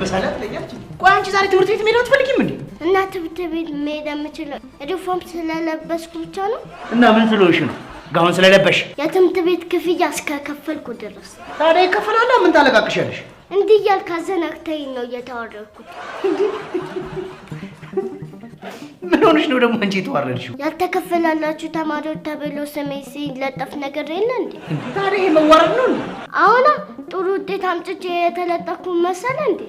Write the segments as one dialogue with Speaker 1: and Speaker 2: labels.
Speaker 1: በሳላት ትለኛለች። ቆይ አንቺ ዛሬ ትምህርት ቤት መሄድ አትፈልጊም እንዴ?
Speaker 2: እና ትምህርት ቤት መሄድ የምችለው ዩኒፎርም ስለለበስኩ ብቻ ነው?
Speaker 1: እና ምን ስለሆንሽ ነው? ጋውን ስለለበሽ?
Speaker 2: የትምህርት ቤት ክፍያ እስከከፈልኩ ድረስ።
Speaker 1: ታዲያ ይከፈላል። ምን ታለቃቅሻለሽ?
Speaker 2: እንዲህ እያልክ አዘናግተኸኝ ነው እየተዋረድኩት።
Speaker 1: ምን ሆነሽ ነው ደግሞ አንቺ የተዋረድሽው?
Speaker 2: ያልተከፈላላችሁ ተማሪዎች ተብሎ ስሜ ሲለጠፍ ነገር የለ እንዴ?
Speaker 1: ታዲያ ይሄ መዋረድ ነው እንዴ?
Speaker 2: አሁና ጥሩ ውጤት አምጥቼ የተለጠፍኩ መሰለ እንዴ?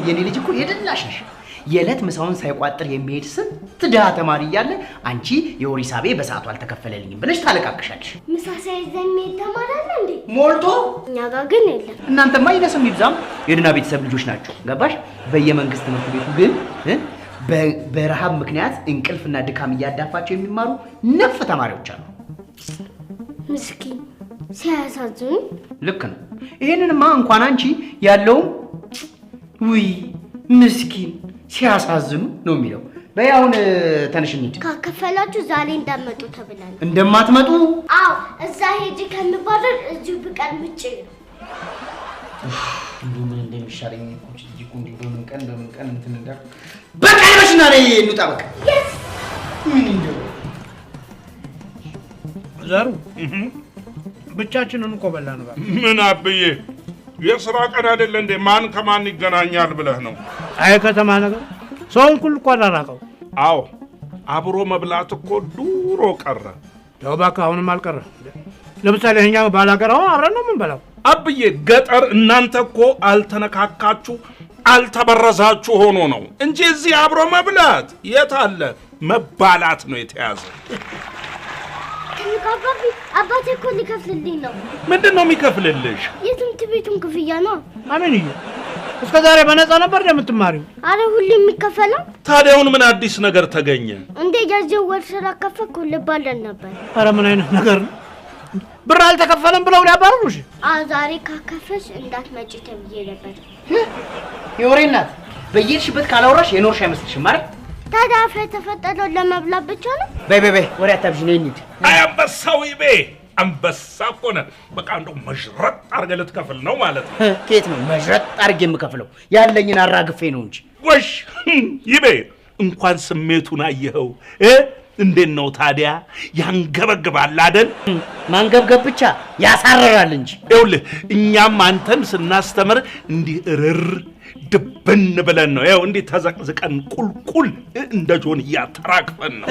Speaker 1: የኔ ልጅ እኮ የደላሽ ነሽ። የዕለት ምሳውን ሳይቋጥር የሚሄድ ስንት ድሃ ተማሪ እያለ አንቺ የወር ሂሳቤ በሰዓቱ አልተከፈለልኝም ብለሽ ታለቃቅሻለሽ።
Speaker 2: ምሳ ሳይዝ የሚሄድ ተማሪ አለ እንዴ?
Speaker 1: ሞልቶ።
Speaker 2: እኛ ጋር ግን የለም።
Speaker 1: እናንተማ ይነስም ይብዛም የድና ቤተሰብ ልጆች ናቸው። ገባሽ? በየመንግስት ትምህርት ቤቱ ግን በረሃብ ምክንያት እንቅልፍና ድካም እያዳፋቸው የሚማሩ ነፍ ተማሪዎች አሉ።
Speaker 2: ምስኪን፣ ሲያሳዝኑ።
Speaker 1: ልክ ነው። ይሄንንማ እንኳን አንቺ ያለውም ውይ ምስኪን ሲያሳዝኑ ነው የሚለው። በይ አሁን ተነሽ እንሂድ።
Speaker 2: ካከፈላችሁ ዛሬ እንዳትመጡ ተብለናል።
Speaker 1: እንደማትመጡ?
Speaker 2: አዎ፣ እዛ ሄጄ ከምባረር እዚሁ ብቀር ምጭ ነው።
Speaker 1: እንደው ምን እንደሚሻለኝ እኮ ልጅ እኮ እንዲሁ በምን ቀን እንትን እንዳልኩ። በቃ ይበሽና ነይ እንውጣ። በቃ ምን እንደው
Speaker 3: ዘሩ፣ ብቻችንን እኮ በላን። እባክህ።
Speaker 4: ምን አብዬ፣ የስራ ቀን አይደለ እንዴ? ማን ከማን ይገናኛል ብለህ ነው?
Speaker 3: አይ ከተማ ነገር ሰውን ሁሉ እኮ አራራቀው።
Speaker 4: አዎ፣ አብሮ መብላት እኮ ድሮ ቀረ።
Speaker 3: ተው እባክህ፣ አሁንም አልቀረ። ለምሳሌ እኛ ባላገር አሁን አብረን ነው የምንበላው።
Speaker 4: አብዬ፣ ገጠር እናንተ እኮ አልተነካካችሁ አልተበረዛችሁ ሆኖ ነው እንጂ እዚህ አብሮ መብላት የት አለ? መባላት ነው የተያዘ።
Speaker 2: ትልቅ አባቢ፣ አባቴ እኮ ሊከፍልልኝ ነው።
Speaker 4: ምንድን ነው የሚከፍልልሽ?
Speaker 2: የትምህርት ቤቱን ክፍያ ነው።
Speaker 3: አሜንዬ፣ እስከ ዛሬ በነፃ ነበር እንደምትማሪው?
Speaker 2: አረ ሁሉ የሚከፈለው።
Speaker 4: ታዲያውን ምን አዲስ ነገር ተገኘ?
Speaker 2: እንዴ፣ የዚህ ወር ስራ ከፈልኩ ልባለን ነበር።
Speaker 3: አረ ምን አይነት ነገር ነው? ብር አልተከፈለም ብለው ሊያባርሩሽ?
Speaker 2: አዎ፣ ዛሬ ካከፈልሽ እንዳትመጪ ተብዬ ነበር።
Speaker 1: የወሬ እናት፣ በየሄድሽበት ካላወራሽ የኖርሽ አይመስልሽም አይደል?
Speaker 2: ታዲያ አፍ የተፈጠረው ለመብላት ብቻ ነው?
Speaker 1: በይ በይ በይ፣ ወሬ አታብዢ፣ ነይ እንሂድ።
Speaker 4: አይ አንበሳው ይቤ፣ አንበሳ እኮ ነህ። በቃ እንደው መዥረጥ አድርገህ ልትከፍል ነው ማለት ነው።
Speaker 1: ከየት ነው መዥረጥ አድርጌ የምከፍለው? ያለኝን አራግፌ ነው እንጂ።
Speaker 4: ጎሽ ይቤ፣ እንኳን ስሜቱን አየኸው እ እንዴት ነው ታዲያ? ያንገበግባል አይደል?
Speaker 1: ማንገብገብ ብቻ፣ ያሳርራል እንጂ።
Speaker 4: ይኸውልህ፣ እኛም አንተን ስናስተምር እንዲህ እርር ድብን ብለን ነው። ይኸው እንዲህ ተዘቅዝቀን ቁልቁል እንደ ጆንያ ተራግፈን ነው።